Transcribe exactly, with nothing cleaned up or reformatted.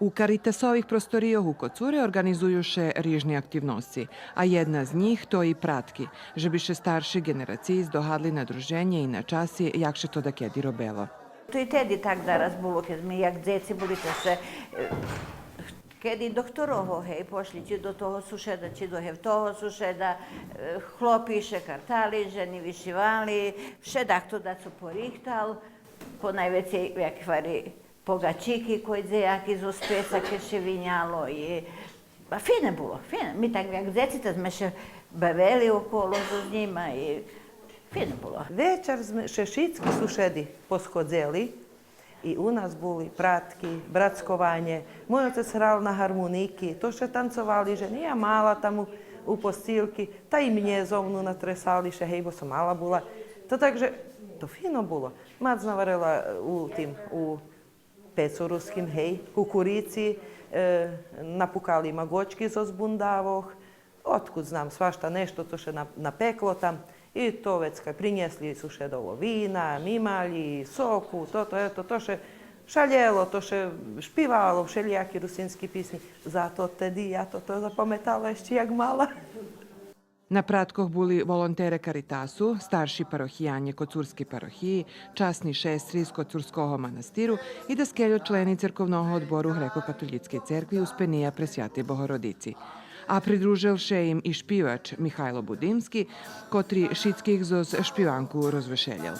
У Каритасових просторийох у Коцуре орґанизую ше рижни активносци, а єдна з нїх то и пратки, же би ше старши ґенерациї здогадли на друженє и на часи, як ше то дакеди робело. То и теди так дараз було, кед зме як дзеци були, то ше, е, кеди до хторого, гей, пошли чи до того сушеда, чи до гевтого сушеда, е, хлопи ше картали, жени вишивали, вше дахто дацо порихтал, понайвецей, як гвари, погачики кой дзеяки зоз пеца кед ше виняло и, а фине було, фине. Ми так як дзеци та зме ше бавели около зоз нїма и фине було. Вечар зме ше шицки сушеди посходзели и у нас були пратки, брацкованє. Мой оцец грал на гармуники, то ше танцовали жени, я мала там у, у посцилки, та и мнє зо мну натресали ше, гей, бо сом мала була. То так же, то фино було. Мац наварела у тим, у пецу руским, гей, кукурици, е, напукали магочки зоз бундавох, откуд знам, свашта нешто цо ше на-, напекло там. И то вецка принєсли сушедово вина, мималї, соку, тото, ето, то ше шалєло, то ше шпивало вшелїяки русински писнї. Зато теди я тото запаметала ище як мала. На праткох були волонтере Каритасу, старши парохиянє Коцурскей парохиї, часни шестри з Коцурского манастиру и даскельо члени Церковного одбору Грекокатолїцкей церкви Успения Пресвятей Богородици. А придружел ше им и шпивач Михайло Будимски, котри шицких зоз шпиванку розвешелєл.